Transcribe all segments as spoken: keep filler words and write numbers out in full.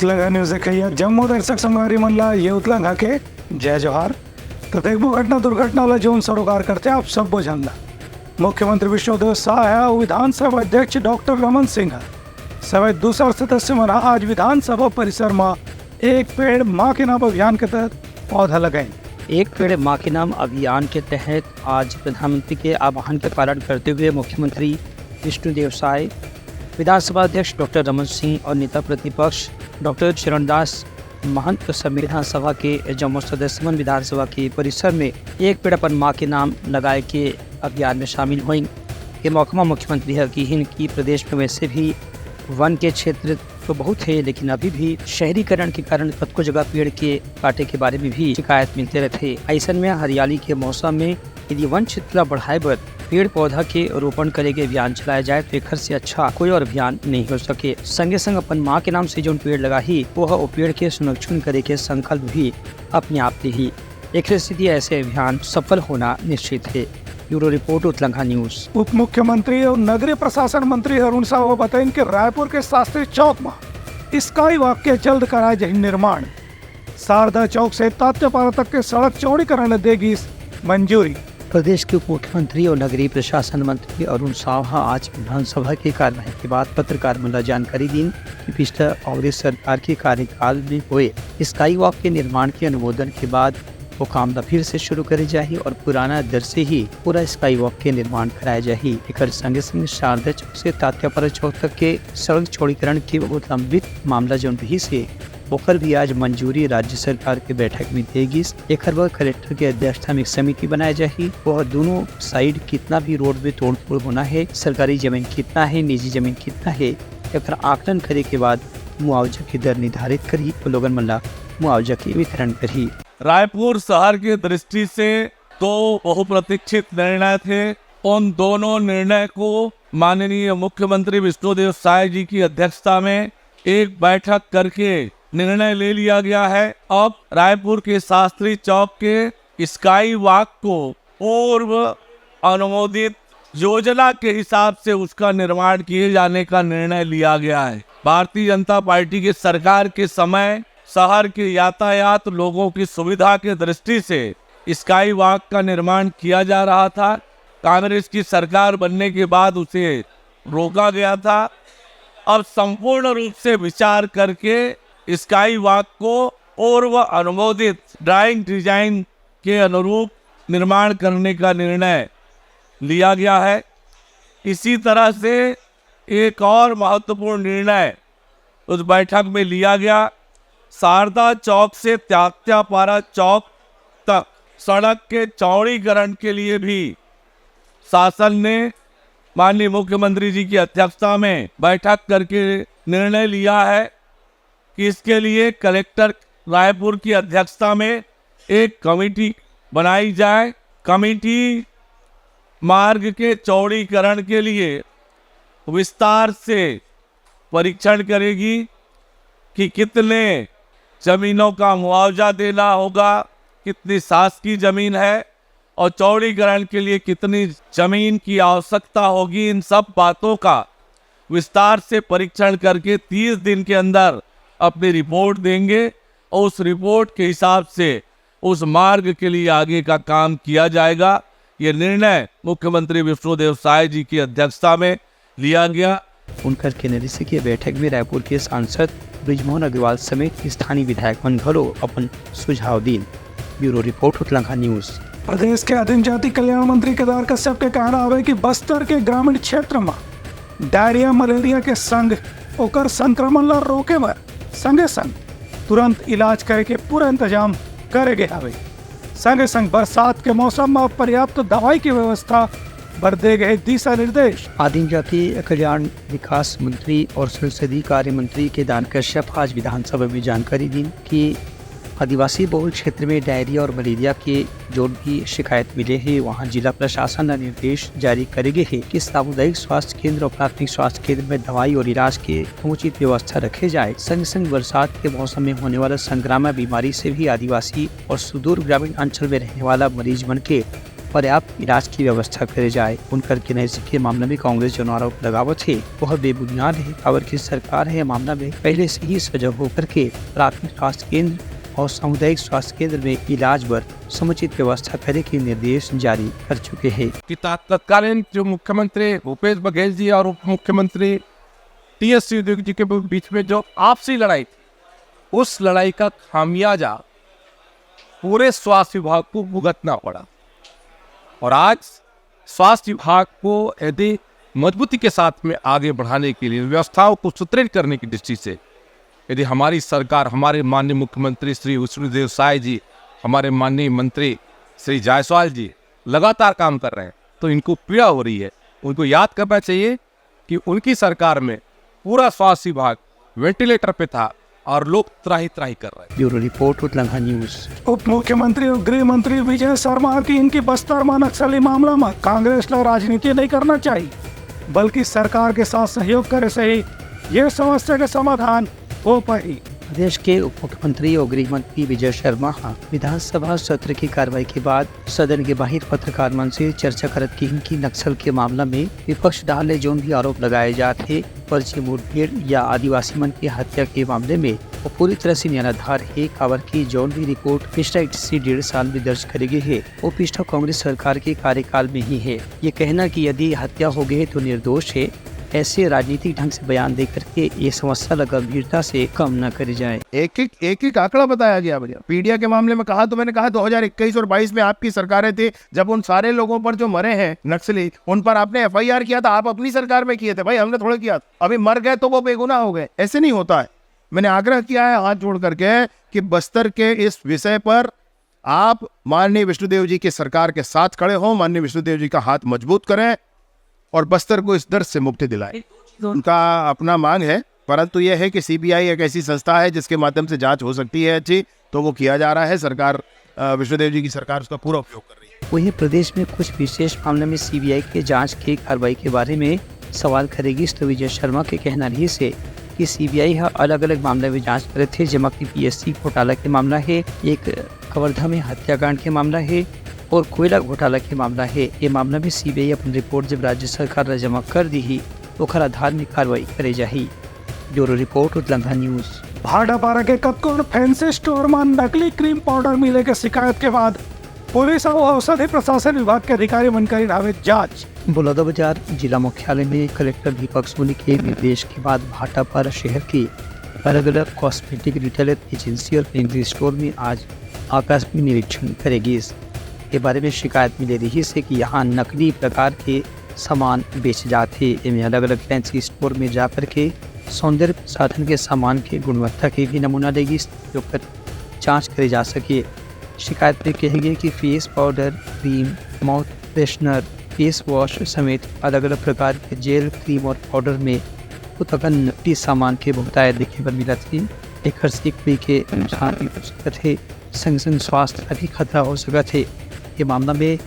उतलंघा news देखइया जम्मो दर्शक संगवारी मन ला ये उतलंघा के जय जोहार। तो देखबो घटना दुर्घटना ला जोन सरोकार करथे आप सब्बो झन ला। मुख्यमंत्री विष्णुदेव साय ह अउ विधानसभा अध्यक्ष डॉक्टर रमन सिंह ह समेत दूसर सदस्य मन ह आज विधानसभा परिसर म एक पेड़ माँ के नाम अभियान के तहत पौधा लगाइन। एक पेड़ माँ के नाम अभियान के तहत आज प्रधानमंत्री के आह्वान के पालन करते हुए मुख्यमंत्री विष्णुदेव साय, विधानसभा अध्यक्ष डॉक्टर रमन सिंह और नेता प्रतिपक्ष डॉक्टर चरणदास महंत समेत विधानसभा के जम्मो सदस्य मन विधानसभा के परिसर में एक पेड़ अपन माँ के नाम लगाए के अभियान में शामिल होइन। ये मौका म मुख्यमंत्री ह किहिन कि प्रदेश में वैसे भी वन के क्षेत्र तो बहुत हे, लेकिन अभी भी शहरीकरण के कारण कतको जगह पेड़ के काटे के बारे में भी शिकायत मिलते रहथे। अइसन में हरियाली के मौसम में यदि वन क्षेत्र ला बढ़ाए बर पेड़ पौधा के रोपण करे के अभियान चलाए जाए, तो एखर से अच्छा कोई और अभियान नहीं हो सके। संगे संग अपन माँ के नाम से जोन पेड़ लगाही, वो ह ओ पेड़ के संरक्षण करे के संकल्प भी अपने आप लेही। एखरे सेती ऐसे अभियान सफल होना निश्चित हे। Bureau report, Utlangha news. उप मुख्यमंत्री और नगरीय प्रशासन मंत्री अरुण साव बताइन कि रायपुर के शास्त्री चौक म स्काई वॉक के जल्द कराए जाही निर्माण। शारदा चौक से तात्यापारा तक के सड़क चौड़ीकरण ल दे गिस मंजूरी। प्रदेश के उप मुख्यमंत्री और नगरीय प्रशासन मंत्री अरुण साव ह आज विधानसभा के कार्यवाही के बाद पत्रकार मन ल जानकारी दीन कि पिछला कांग्रेस सरकार के कार्यकाल में हुए स्काई वॉक के निर्माण के अनुमोदन के बाद वो काम ल फिर से शुरू करे जाही और पुराना दर से ही पूरा स्काई वॉक के निर्माण कराए जाही। एकर संगे संगे शारदा चौक से तात्यापारा चौक तक के सड़क चौड़ीकरण के बहुत लंबित मामला जोन रहिस हे, ओकर भी आज मंजूरी राज्य सरकार के बैठक में दे गिस। एकर बर कलेक्टर के अध्यक्षता में एक समिति बनाए जाही। वह दोनों साइड कितना भी रोड में तोड़फोड़ होना है, सरकारी जमीन कितना है, निजी जमीन कितना है, एकर आकलन करे के बाद मुआवजा के दर निर्धारित करही और लोगन मन ला मुआवजा के वितरण करही। रायपुर शहर की दृष्टि से दो बहुप्रतीक्षित निर्णय थे। उन दोनों निर्णय को माननीय मुख्यमंत्री विष्णुदेव साय जी की अध्यक्षता में एक बैठक करके निर्णय ले लिया गया है। अब रायपुर के शास्त्री चौक के स्काई वॉक को पूर्व अनुमोदित योजना के हिसाब से उसका निर्माण किए जाने का निर्णय लिया गया है। भारतीय जनता पार्टी की सरकार के समय शहर के यातायात, लोगों की सुविधा के दृष्टि से स्काई वॉक का निर्माण किया जा रहा था। कांग्रेस की सरकार बनने के बाद उसे रोका गया था। अब संपूर्ण रूप से विचार करके स्काई वॉक को पूर्व अनुमोदित ड्राइंग डिजाइन के अनुरूप निर्माण करने का निर्णय लिया गया है। इसी तरह से एक और महत्वपूर्ण निर्णय उस बैठक में लिया गया। शारदा चौक से तात्यापारा चौक तक सड़क के चौड़ीकरण के लिए भी शासन ने माननीय मुख्यमंत्री जी की अध्यक्षता में बैठक करके निर्णय लिया है कि इसके लिए कलेक्टर रायपुर की अध्यक्षता में एक कमेटी बनाई जाए। कमेटी मार्ग के चौड़ीकरण के लिए विस्तार से परीक्षण करेगी कि कितने जमीनों का मुआवजा देना होगा, कितनी शासकीय जमीन है और चौड़ीकरण के लिए कितनी जमीन की आवश्यकता होगी। इन सब बातों का विस्तार से परीक्षण करके तीस दिन के अंदर अपनी रिपोर्ट देंगे और उस रिपोर्ट के हिसाब से उस मार्ग के लिए आगे का काम किया जाएगा। ये निर्णय मुख्यमंत्री विष्णुदेव साय जी की अध्यक्षता में लिया गया। उनकर केंद्रीय के बैठक में रायपुर के सांसद बृजमोहन अग्रवाल समेत स्थानीय विधायक मन घलो अपन सुझाव दीन। Bureau report, Utlangha news. प्रदेश के आदिम जाति कल्याण मंत्री केदार कश्यप के कहना हवे कि बस्तर के ग्रामीण क्षेत्र म डायरिया, मलेरिया के संग ओकर संक्रमण ला रोके बर संगे संग तुरंत इलाज करे के पूरा इंतजाम करे गे हवे। संगे संग बरसात के मौसम म पर्याप्त दवाई के व्यवस्था बर दे गए दिशा निर्देश। आदिम जाति कल्याण विकास मंत्री और संसदीय कार्य मंत्री केदार कश्यप आज विधानसभा में जानकारी दीन कि आदिवासी बहुल क्षेत्र में डायरिया और मलेरिया के जोन भी शिकायत मिले हे, वहां जिला प्रशासन ला निर्देश जारी करे गे हे कि सामुदायिक स्वास्थ्य केंद्र और प्राथमिक स्वास्थ्य केंद्र में दवाई और इलाज के समुचित व्यवस्था रखे जाए। संग संग बरसात के मौसम में होने वाला संक्रामक बीमारी से भी आदिवासी और सुदूर ग्रामीण अंचल में रहने वाला मरीज मन के पर्याप्त इलाज के व्यवस्था करे जाए। उनकर कहना हे कि मामला में कांग्रेस जौन आरोप लगावत हे, वह बेबुनियाद हे, काबर कि सरकार हे मामला में पहले से ही सजग होकर के प्राथमिक स्वास्थ्य केंद्र और सामुदायिक स्वास्थ्य केंद्र में इलाज बर समुचित व्यवस्था करे के निर्देश जारी कर चुके हे। कि तात-, तत्कालीन जो मुख्यमंत्री भूपेश बघेल जी और उप मुख्यमंत्री टीएस सिंहदेव जी के बीच में जो आपसी लड़ाई थी, उस लड़ाई का खामियाजा पूरे स्वास्थ्य विभाग को भुगतना पड़ा। और आज स्वास्थ्य विभाग को यदि मजबूती के साथ में आगे बढ़ाने के लिए, व्यवस्थाओं को सुदृढ़ करने की दृष्टि से यदि हमारी सरकार, हमारे माननीय मुख्यमंत्री श्री विष्णुदेव साय जी, हमारे माननीय मंत्री श्री जायसवाल जी लगातार काम कर रहे हैं, तो इनको पीड़ा हो रही है। उनको याद करना चाहिए कि उनकी सरकार में पूरा स्वास्थ्य विभाग वेंटिलेटर पे था और लोग त्राही त्राही कर रहे हैं। Bureau report, Utlangha news. उप मुख्यमंत्री और गृह मंत्री विजय शर्मा की इनकी बस्तर में नक्सली मामला में कांग्रेस ला राजनीति नहीं करना चाहिए, बल्कि सरकार के साथ सहयोग करे से ही ये समस्या के समाधान हो पाही। प्रदेश के उप मुख्यमंत्री और गृह मंत्री विजय शर्मा ह विधानसभा सत्र की कार्रवाई के बाद सदन के बाहिर पत्रकार मन से चर्चा करत किहिन कि नक्सल के मामला में विपक्ष डहार ले जौन भी आरोप लगाए जात हे, फर्जी मुठभेड़ या आदिवासी मन के हत्या के मामले में वो पूरी तरह से निराधार हे, काबर कि जौन भी रिपोर्ट पिछला एक से डेढ़ साल में दर्ज करे गे हे, वो पिछला कांग्रेस सरकार के कार्यकाल में ही हे। ये कहना कि यदि हत्या हो गए तो निर्दोष हे, ऐसे राजनीतिक ढंग से बयान दे करके ये समस्या ला गंभीरता से कम न करे जाए। एक एक, एक एक आंकड़ा बताया गया भैया। पीडिया के मामले में कहा तो मैंने कहा दो हज़ार इक्कीस और बाईस में आपकी सरकारें थी, जब उन सारे लोगों पर जो मरे हैं नक्सली, उन पर आपने एफआईआर किया था, आप अपनी सरकार में किए थे भाई, हमने थोड़ा किया था। अभी मर गए तो वो बेगुनाह हो गए, ऐसे नहीं होता है। मैंने आग्रह किया है हाथ जोड़ करके कि बस्तर के इस विषय पर आप माननीय विष्णुदेव जी की सरकार के साथ खड़े हों, माननीय विष्णुदेव जी का हाथ मजबूत करें और बस्तर को इस दर्द से मुक्ति दिलाएं। उनका अपना मांग है, परंतु यह है कि सीबीआई एक ऐसी संस्था है जिसके माध्यम से जांच हो सकती है अच्छी, तो वो किया जा रहा है। सरकार, अ, विष्णुदेव जी की सरकार उसका पूरा उपयोग कर रही है। वहीं प्रदेश में कुछ विशेष मामले में सीबीआई के जांच के कार्रवाई के बारे में सवाल करे गिस तो विजय शर्मा के कहना रहिस हे कि सीबीआई ह अलग-अलग मामला में जांच करत हे, जेमा कि पीएससी घोटाला के मामला हे, एक कवर्धा में हत्याकांड के मामला हे और कोयला घोटाला के मामला हे। ये मामला में सीबीआई अपन रिपोर्ट जब राज्य सरकार ला जमा कर दीही, ओखर आधार में कार्रवाई करे जाही। Bureau report, Utlangha news. Bhatapara के कतको फैंसी स्टोर म नकली क्रीम पाउडर मिले के शिकायत के बाद पुलिस अउ औषधि प्रशासन विभाग के अधिकारी मन करिन हावे जांच। बलौदाबाजार जिला मुख्यालय में कलेक्टर दीपक सोनी के निर्देश के बाद भाटापारा शहर के अलग-अलग कॉस्मेटिक रिटेलर एजेंसी और फैंसी स्टोर में आज आकस्मिक निरीक्षण करे गिस। ये बारे में शिकायत मिले रहिस हे कि यहाँ नकली प्रकार के सामान बेचे जात हे। एमे अलग-अलग फैंसी स्टोर में जाकर के सौंदर्य प्रसाधन के सामान के गुणवत्ता के भी नमूना ले गिस, ओकर जांच करे जा सके। शिकायत में कहे गे कि face powder, cream, mouth freshener, face wash समेत अलग-अलग प्रकार के जेल, क्रीम और पाउडर में उतकन नकली सामान के बहुतायत देखे बर मिलत हे। एकर से कोई के नुकसान भी हो सकत हे, संग-संग स्वास्थ्य ला भी खतरा हो सकत हे। ये मामला में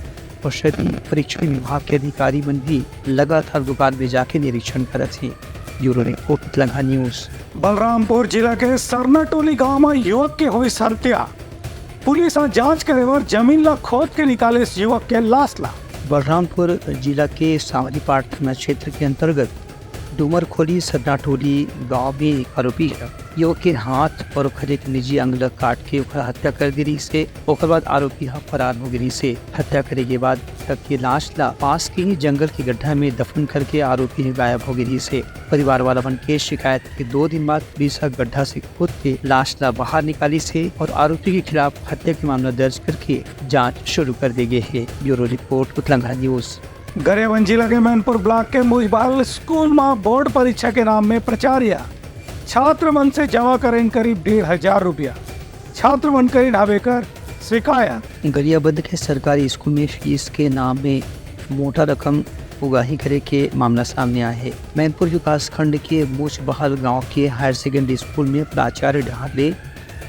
औषधि परीक्षण विभाग के अधिकारी मन भी लगातार दुकान में जाके निरीक्षण करत हे। Bureau report, Utlangha news. Balrampur जिला के सरनाटोली गांव में युवक के होइस हत्या। पुलिस ह जांच करे बर जमीन ला खोद के निकालिस युवक के लाश ला। बलरामपुर जिला के सांवरीपाट थाना क्षेत्र के अंतर्गत डूमरखोली सरनाटोली गांव में एक आरोपी ह युवक के हाथ और ओखर एक निजी अंग ला काट के ओखर हत्या कर दे रहिस हे। ओखर बाद आरोपी ह फरार हो गे रहिस हे। हत्या करे के बाद मृतक के लाश ला पास के ही जंगल के गड्ढा में दफन करके आरोपी ह गायब हो गे रहिस हे। परिवार वाला मन के शिकायत के दो दिन बाद पुलिस ह गड्ढा से खोद के लाश ला बाहर निकालिस हे और आरोपी के खिलाफ हत्या के मामला दर्ज करके जांच शुरू कर दे गे हे। Bureau report, Utlangha news. Gariaband जिला के मैनपुर ब्लॉक के मुजबहल स्कूल म बोर्ड परीक्षा के नाम में प्राचार्य छात्र मन से जमा करेन करीब डेढ़ हजार रुपया। छात्र मन करिन हावे कर शिकायत। गरियाबंद के सरकारी स्कूल में फीस के नाम में मोटा रकम उगाही करे के मामला सामने आए हे। मैनपुर विकासखंड के मुजबहल गांव के हायर सेकेंडरी स्कूल में प्राचार्य डहार ले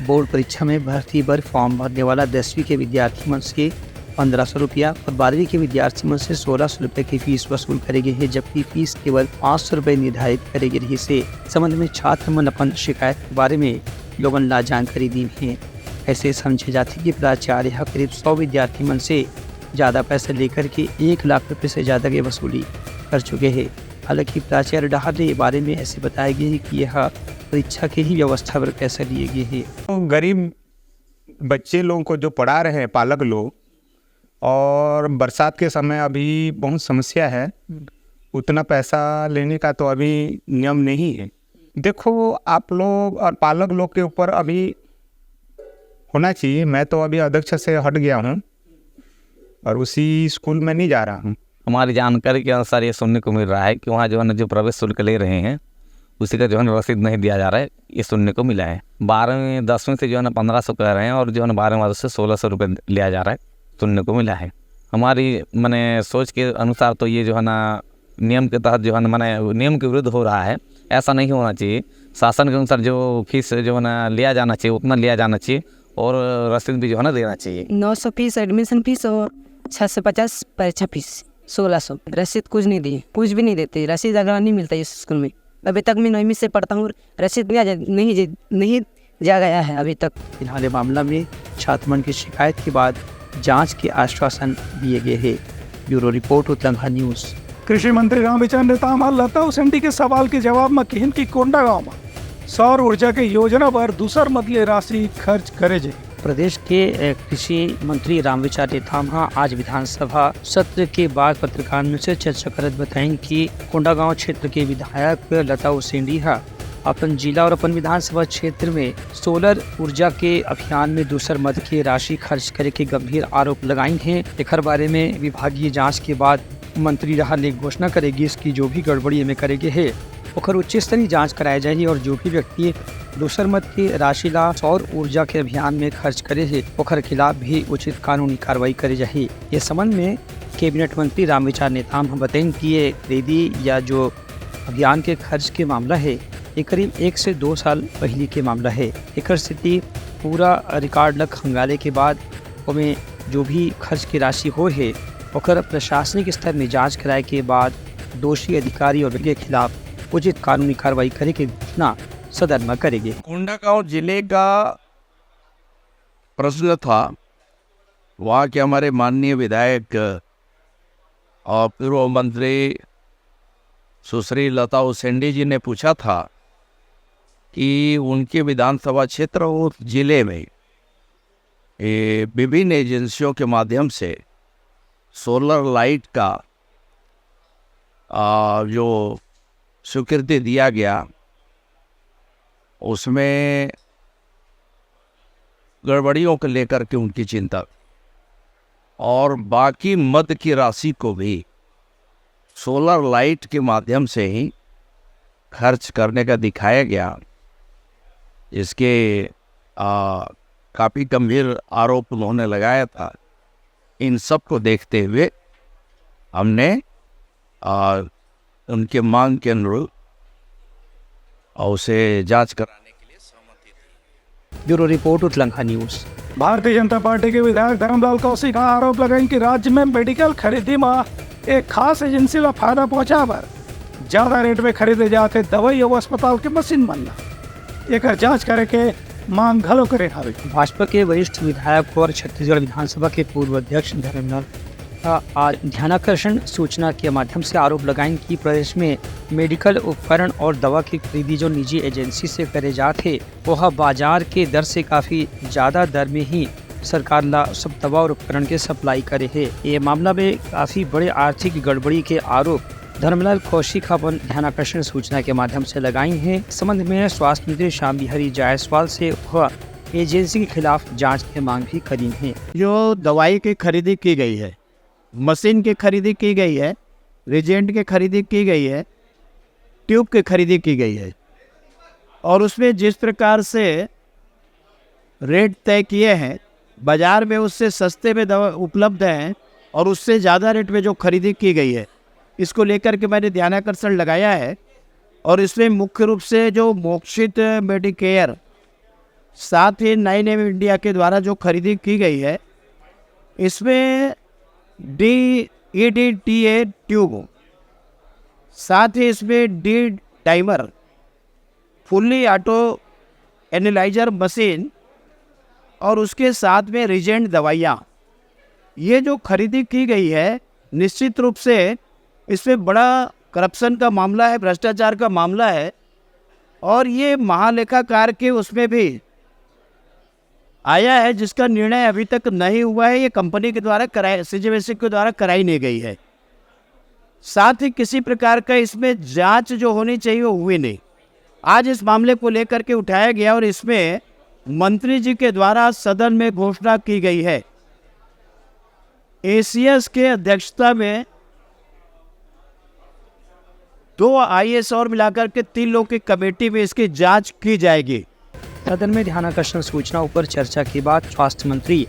बोर्ड परीक्षा में भर्ती बर फॉर्म भरने वाला दसवीं के विद्यार्थी मन से पंद्रह सौ रुपया और बारहवीं के विद्यार्थी मन से सोलह सौ रुपया की फीस वसूल करे गे हे, जबकि फीस केवल पाँच सौ रुपया निर्धारित करे गे रहिस हे। संबंध में छात्र मन अपन शिकायत के बारे में लोगन ला जानकारी दीन हे। ऐसे समझे जाथे कि प्राचार्य ह करीब सौ विद्यार्थी मन से ज़्यादा पैसा लेकर के एक लाख रुपये से ज़्यादा के वसूली कर चुके हैं। हालांकि प्राचार्य डहार ने ये बारे में ऐसे बताया गया है कि यह परीक्षा के ही व्यवस्था पर पैसा लिए गए हैं। तो गरीब बच्चे लोगों को जो पढ़ा रहे हैं पालक लोग, और बरसात के समय अभी बहुत समस्या है, उतना पैसा लेने का तो अभी नियम नहीं है। देखो, आप लोग और पालक लोग के ऊपर अभी होना चाहिए। मैं तो अभी अध्यक्ष से हट गया हूँ और उसी स्कूल में नहीं जा रहा हूँ। हमारी जानकारी के अनुसार ये सुनने को मिल रहा है कि वहाँ जो है ना, जो प्रवेश शुल्क ले रहे हैं, उसी का जो है ना, रसीद नहीं दिया जा रहा है, ये सुनने को मिला है। बारहवीं दसवीं से जो है ना, पंद्रह सौ कह रहे हैं और जो है ना, बारहवीं वालों से सोलह सौ रुपये लिया जा रहा है, सुनने को मिला है। हमारी, मैंने सोच के अनुसार तो ये जो है ना, नियम के तहत जो है ना, मैंने नियम के विरुद्ध हो रहा है। ऐसा नहीं होना चाहिए। शासन के अनुसार जो फीस जो है ना, लिया जाना चाहिए, उतना लिया जाना चाहिए और रसीद भी जो है ना, देना चाहिए। नौ सौ फीस, एडमिशन फीस और छः सौ पचास परीक्षा फीस, सोलह सौ। रसीद कुछ नहीं दी, कुछ भी नहीं देते। रसीद अगर नहीं मिलता इस स्कूल में। अभी तक मैं नौवीं से पढ़ता हूँ, रसीद नहीं आ जा- नहीं जे- नहीं दिया गया है अभी तक। फिलहाल ये मामला में छात्र मन की शिकायत के बाद जांच के आश्वासन दिए गए हैं। Bureau report, Utlangha news. कृषि मंत्री रामविचार नेताम ह लता उसेंडी के सवाल के जवाब म किहिन कि कोंडागांव म सौर ऊर्जा के योजना बर दूसर मद ले राशि खर्च करे जाही। प्रदेश के अ, कृषि मंत्री रामविचार नेताम ह आज विधानसभा सत्र के बाद पत्रकार मन से चर्चा करत बताइन कि कोंडागांव क्षेत्र के विधायक लता उसेंडी ह अपन जिला और अपन विधानसभा क्षेत्र में सोलर ऊर्जा के अभियान में दूसर मद के राशि खर्च करे के गंभीर आरोप लगाइन हे। एखर बारे में विभागीय जांच के बाद मंत्री डहार ले घोषणा करे गिस कि जो भी गड़बड़ी एमे करे गे हे, ओखर उच्च स्तरीय जांच कराए जाही और जो भी व्यक्ति दूसर मद के राशि ला सौर ऊर्जा के अभियान में खर्च करे हे, ओखर खिलाफ भी उचित कानूनी कार्रवाई करे जाही। ये संबंध में कैबिनेट मंत्री रामविचार नेताम ह बतइन कि ये खरीदी या जो अभियान के खर्च के मामला हे, ये करीब एक से दो साल पहिली के मामला हे। एकर सेती पूरा रिकॉर्ड ल खंगाले के बाद ओमे जो भी खर्च के राशि होए हे, ओकर प्रशासनिक स्तर में जांच कराए के बाद दोषी अधिकारी और व्यक्ति के खिलाफ उचित कानूनी कार्रवाई करे के घोषणा सदन में करे गे। कोंडागांव जिले का प्रश्न था, वहाँ के हमारे माननीय विधायक और पूर्व मंत्री सुश्री लता उसेंडी जी ने पूछा था कि उनके विधानसभा क्षेत्र और जिले में ये विभिन्न एजेंसियों के माध्यम से सोलर लाइट का आ, जो स्वीकृति दिया गया, उसमें गड़बड़ियों को लेकर के उनकी चिंता और बाकी मद की राशि को भी सोलर लाइट के माध्यम से ही खर्च करने का दिखाया गया। इसके आ, काफ़ी गंभीर आरोप उन्होंने लगाया था। इन सब को देखते हुए हमने आ, उनके मांग के अनुरूप और उसे जांच कराने के लिए सहमति दी। Bureau report, Utlangha news. Bharatiya Janata party के विधायक धर्मलाल कौशिक ह आरोप लगाइन कि राज्य में मेडिकल खरीदी म एक खास एजेंसी ला फायदा पहुंचाए बर ज्यादा रेट में खरीदे जात हे दवाई अउ अस्पताल के मशीन मन ला। एकर जांच करे के मांग घलो करे हवे। भाजपा के वरिष्ठ विधायक और छत्तीसगढ़ विधानसभा के पूर्व अध्यक्ष धर्मलाल ह आज ध्यानाकर्षण सूचना के माध्यम से आरोप लगाइन कि प्रदेश में मेडिकल उपकरण और दवा की खरीदी जो निजी एजेंसी से करे जात हे, ओह बाजार के दर से काफी ज्यादा दर में ही सरकार ला सब दवा और उपकरण के सप्लाई करे हे। ये मामला में काफी बड़े आर्थिक गड़बड़ी के आरोप धर्मलाल कौशिक ह अपन ध्यानाकर्षण सूचना के माध्यम से लगाइन हे। संबंध में स्वास्थ्य मंत्री श्याम बिहारी जायसवाल से वह एजेंसी के खिलाफ जांच के मांग भी करीन हे। जो दवाई की खरीदी की गई है, मशीन की खरीदी की गई है, रिजेंट की खरीदी की गई है, ट्यूब की खरीदी की गई है और उसमें जिस प्रकार से रेट तय किए हैं, बाजार में उससे सस्ते में दवा उपलब्ध हैं और उससे ज़्यादा रेट में जो खरीदी की गई है, इसको लेकर के मैंने ध्यानाकर्षण लगाया है। और इसमें मुख्य रूप से जो मोक्षित मेडिकेयर साथ ही नाइन एम इंडिया के द्वारा जो खरीदी की गई है, इसमें D E D T A tube, साथ ही इसमें D dimer, fully auto analyser machine और उसके साथ में रिजेंट दवाइयाँ, ये जो खरीदी की गई है, निश्चित रूप से इसमें बड़ा करप्शन का मामला है, भ्रष्टाचार का मामला है। और ये महालेखाकार के उसमें भी आया है, जिसका निर्णय अभी तक नहीं हुआ है। ये कंपनी के द्वारा कराई, सीजीवीसी के द्वारा कराई नहीं गई है। साथ ही किसी प्रकार का इसमें जांच जो होनी चाहिए, वो हुई नहीं। आज इस मामले को लेकर के उठाया गया और इसमें मंत्री जी के द्वारा सदन में घोषणा की गई है। एसीएस के अध्यक्षता में दो आईएएस और मिलाकर के तीन लोग की कमेटी में इसकी जांच की जाएगी। सदन में ध्यानाकर्षण सूचना ऊपर चर्चा के बाद स्वास्थ्य मंत्री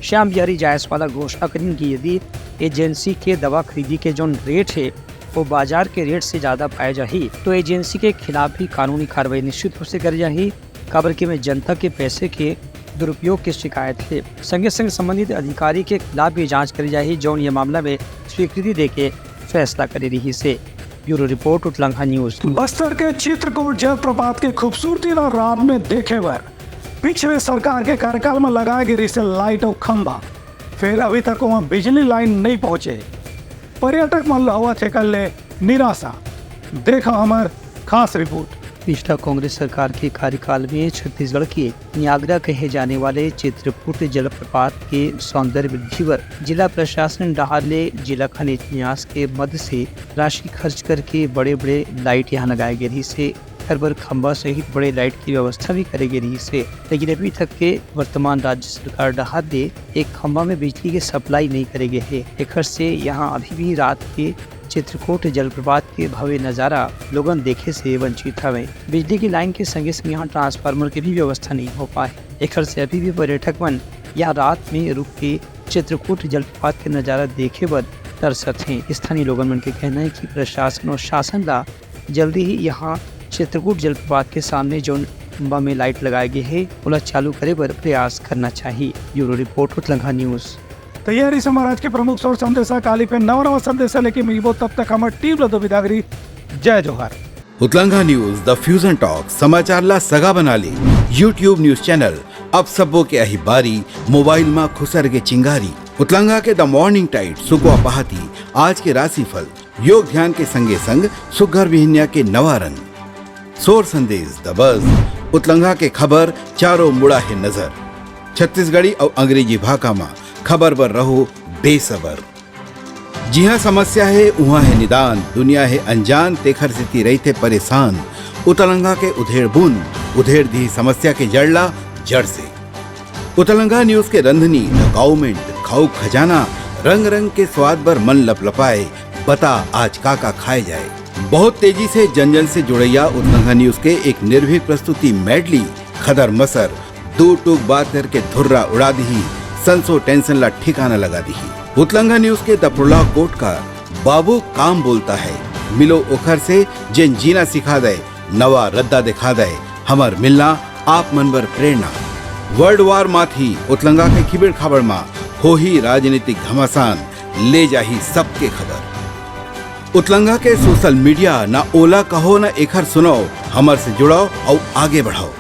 श्याम बिहारी जायसवाल घोषणा करिन कि यदि एजेंसी के दवा खरीदी के जोन रेट है, वो बाजार के रेट से ज्यादा पाए जाही, तो एजेंसी के खिलाफ भी कानूनी कार्रवाई निश्चित रूप से करे जाही, काबर के में जनता के पैसे के दुरुपयोग के शिकायत है। संगे संग संबंधित अधिकारी के खिलाफ भी जांच करी जाही, जौन ये मामला में स्वीकृति देके फैसला करे रही से। Bureau report, Utlangha news. Bastar के चित्रकूट जलप्रपात के खूबसूरती ला रात में देखे बर पिछले सरकार के कार्यकाल में लगाए गे रिहिसे लाइट अउ खंभा, फेर अभी तक वहां बिजली लाइन नहीं पहुंचे। पर्यटक मन ल होवत हे कर ले निराशा। देखा हमर खास रिपोर्ट। पिछला कांग्रेस सरकार के कार्यकाल में छत्तीसगढ़ के नियाग्रा कहे जाने वाले चित्रकूट जलप्रपात के सौंदर्य वृद्धि बर जिला प्रशासन डहार ले जिला खनिज न्यास के मद से राशि खर्च करके बड़े-बड़े लाइट यहाँ लगाए गे रहिस हे। एखर बर खंभा सहित बड़े लाइट के व्यवस्था भी करे गे रहिस हे, लेकिन अभी तक के वर्तमान राज्य सरकार डहार ले एक खंभा में बिजली के सप्लाई नहीं करे गे हे। एखर से यहाँ अभी भी रात के चित्रकूट जलप्रपात के भव्य नजारा लोगन देखे से वंचित हवे। बिजली की लाइन के संगे संग यहाँ ट्रांसफार्मर के भी व्यवस्था नहीं हो पाए। एखर से अभी भी पर्यटक मन यहाँ रात में रुक के चित्रकूट जलप्रपात के नजारा देखे बर तरसत हें। स्थानीय लोगन मन के कहना है कि प्रशासन और शासन ला जल्दी ही यहाँ चित्रकूट जलप्रपात के सामने जोन खंभा में लाइट लगाए गे हे, ओला चालू करे बर प्रयास करना चाहिए। Bureau report, Utlangha news. त ये रहिस हमर आज के प्रमुख सौर संदेशा। काली फिर नवा नवा संदेशा लेके मिलबो, तब तक हमर टीम ल दो बिदागरी। जय जोहार। उतलंघा न्यूज, द फ्यूजन टॉक, समाचार ला सगा बना ले। YouTube न्यूज चैनल, अब सबो के अही बारी, मोबाइल मा खुसर के चिंगारी। उतलंघा के द मॉर्निंग टाइड, सुकवा पहाती, आज के राशिफल, योग ध्यान के संगे संग सुग्घर बिहनिया के नवा रंग। सोर संदेश, द बज, उतलंघा के खबर, चारों मुड़ा हे नजर। छत्तीसगढ़ी अउ अंग्रेजी भाखा मा खबर बर रहो बेसबर। जिहाँ समस्या हे, उहाँ हे निदान, दुनिया हे अनजान, तेखर सेती रहिथे परेशान। उतलंघा के उधेड़ बुन, उधेड़ दिही समस्या के जड़ ला जड़ से। उतलंघा न्यूज के रंधनी, द काउमेंट, खाऊ खजाना, रंग रंग के स्वाद बर मन लपलपाए, बता आज का का खाए जाए। बहुत तेजी से जन जन से जुड़ैया उतलंघा न्यूज के एक निर्भीक प्रस्तुति मेडली, खदर मसर, दू टूक बात करके धुर्रा उड़ा दिही, संसो टेंशन ला ठिकाना लगा दिही। उतलंघा न्यूज के दपरुला कोट का बाबू काम बोलता है, मिलो ओखर से जेन जीना सिखा दे, नवा रद्दा दिखा दे, हमर मिलना आप मन बर प्रेरणा। वर्ल्ड वार माथी उतलंघा के खिबेड़ खाबड़ मा होही राजनीतिक घमासान, ले जाही सबके खबर। उतलंघा के सोशल मीडिया, ना ओला कहो ना एखर सुनाओ, हमर से जुड़ाओ अउ आगे बढ़ाओ।